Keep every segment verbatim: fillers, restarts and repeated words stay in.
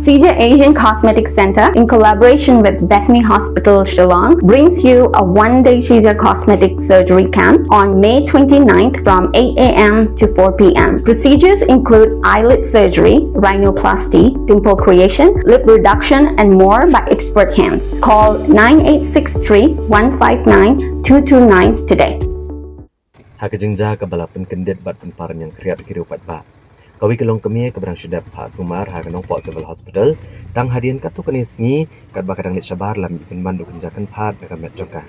Seizure Asian Cosmetic Center, in collaboration with Bethany Hospital Shillong, brings you a one-day seizure cosmetic surgery camp on May twenty-ninth from eight a.m. to four p.m. Procedures include eyelid surgery, rhinoplasty, dimple creation, lip reduction, and more by expert hands. Call nine eight six three, one five nine, two two nine today. Ha ka jingjia kaba la pynkyndit bad pynpar ñiangkhriat ki riew paidbah, kawei ka longkmie kaba dang shu dep phah sumar ha ka Nongpoh Civil Hospital, tang hadien katto katne sngi, katba ka dang leit shabar la mih pynban da u kynja kynphad na ka met jong ka.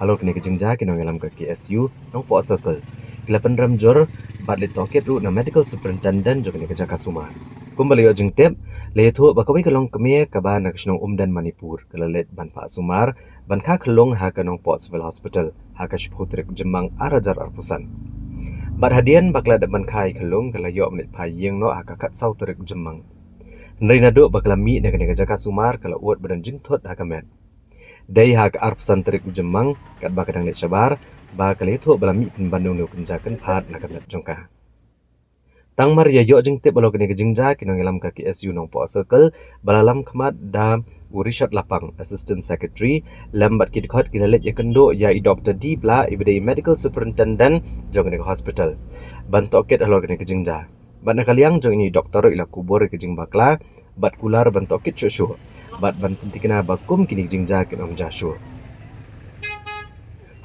Halor kane ka jingjia, ki nongïalam ka K S U Nongpoh Circle ki la pynrem jur bad leit tohkit ruh na Medical Superintendent jong kane ka jaka sumar. Kumba la ïoh jingtip, la ïathuh ba kawei ka longkmie kaba na ka shnong Umden, Manipur, ka la leit ban phah sumar ban kha khyllung ha ka Nongpoh Civil Hospital ha ka shiphew tarik Jymmang ar hajar arphew san. Bad hadien ba ka la dep ban kha ïa ka khyllung, ka la ïoh ban leit phai ïing noh ha ka khatsaw tarik Jymmang. Hynrei naduh ba ka la mih na kane ka jaka sumar, ka la ud ba don jingthut ha ka met. Dei ha ka arphew san tarik u Jymmang, katba ka dang leit shabar, ba ka la ïathuh ba la mih pynban da une u kynja kynphad na ka met jong ka. Tang mar ïa ïoh jingtip halor kane ka jingjia, ki nongïalam ka K S U Nongpoh Circle ba la lam khmat da u Richard Lapang, Assistant Secretary, lem bad ki dkhot, ki la leit ïakynduh ïa i Doktor D Pla, iba dei Medical Superintendent jong kane ka hospital, ban tohkit halor kane ka jingjia. Bad na ka liang jong ine i doktor ruh, i la kubur ïa ka jingbakla bad kular ban tohkit shuh shuh bad ban pynthikna ba kum kine ki jingjia kin ym jia shuh.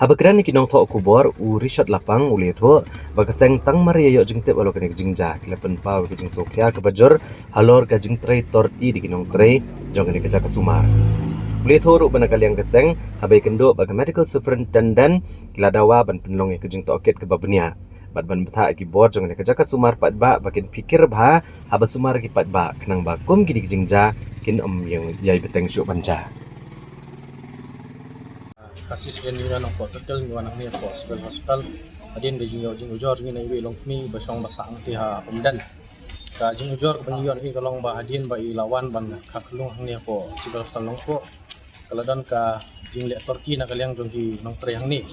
Haba kren ïa ki nongthoh khubor, u Richard Lapang u la ïathuh ba ka seng tang mar ïa ïoh jingtip halor kane ka jingjia, ki la pynpaw ïa ka jingsngewkhia kaba jur halor ka jingtrei torti da ki nongtrei jong kane ka jaka sumar. U la ïathuh ruh ba na ka liang ka seng, haba ïakynduh bad ka Medical Superintendent, ki la dawa ban pynlong ïa ka jingtohkit kaba bniah bad ban bthah ïa ki bor jong kane ka jaka sumar paidbah ba kin phikir bha haba sumar ïa ki paidbah, khnang ba kum kine ki jingjia kin ym ïai bteng shuh ban jia. Ka Students' Union Nongpoh Circle ngi wan hangne hapoh Civil Hospital hadien ka jingïoh jingujor jong ngi na iwei i longkmie ba shong ba sah hangtei ha Umden. Ka jingujor kaba ngi ïoh na i ka long ba hadien ba i la wan ban kha khyllung hangne hapoh Civil Hospital Nongpoh, ka la don ka jingleh torti na ka liang jong ki nongtrei hangne.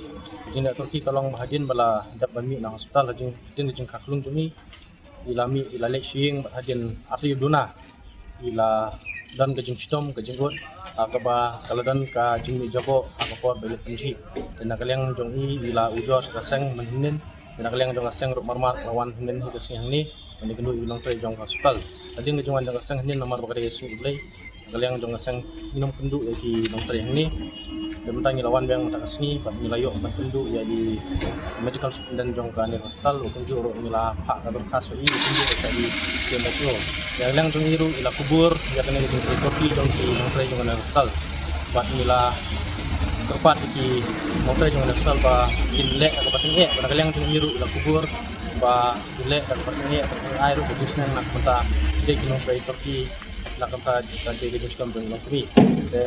Jingleh torti ka long ba hadien ba la dep ban mih na hospital, hadien ka jingkha khyllung jong i, i la mih, i la leit sha ïing bad hadien artylli duna i la don ka jingshitom, ka jingud, ha kaba ka la don ka jingmih jaboh ha ka por ba i leit pynjhieh. Te na ka liang jong i, i la ujor sha ka seng mynhynnin. Te na ka liang jong ka seng ruh marmar ka la wan hynnin hi ka sngi hangne ban ïakynduh ïa ki nongtrei jong ka hospital. Hadien ka jingwan jong ka seng hynnin namar ba ka dei ka sngi U Blei, na ka liang jong ka seng ngim kynduh ïa ki nongtrei hangne. Te mynta ngi la wan biang mynta ka sngi bad ngi la ïoh ban kynduh ïa i Medical Superintendent jong kane ka hospital, u kumjuh ruh ngi la phah ka dorkhas ïa i, u kumjuh ruh ïa i K M H O. Ïa ka liang jong i ruh i la kubur ïa kane ka jingtrei torti jong ki nongtrei jong kane ka hospital. Bad ngi la kyrpad ïa ki nongtrei jong kane ka hospital ba kin leh da kaba tyngeh, bad na ka liang jong i ruh i la kubur ba kin leh da kaba tyngeh, bad kin ai ruh ka jingsneng na ka bynta ki nongtrei torti, na ka bynta ka jingshitom jong i longkmie. Te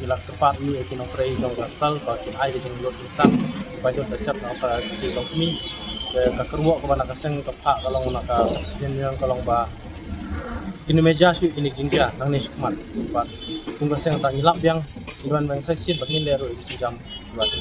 ngi la kyrpad ïa ki nongtrei jong ka hospital ba kin ai ka jinglut jingsan ba jot ba sep na ka bynta ki longkmie. Te ka kyrwoh kaba na ka seng ka phah ka long, na ka seng ka long ba kin ym jia shuh kine ki jingjia nangne shakhmat. Bad kum ka seng te ngi lap biang, ngi wan biang sa shisien bad ngin leh ruh ïa ki sienjam shuwa te.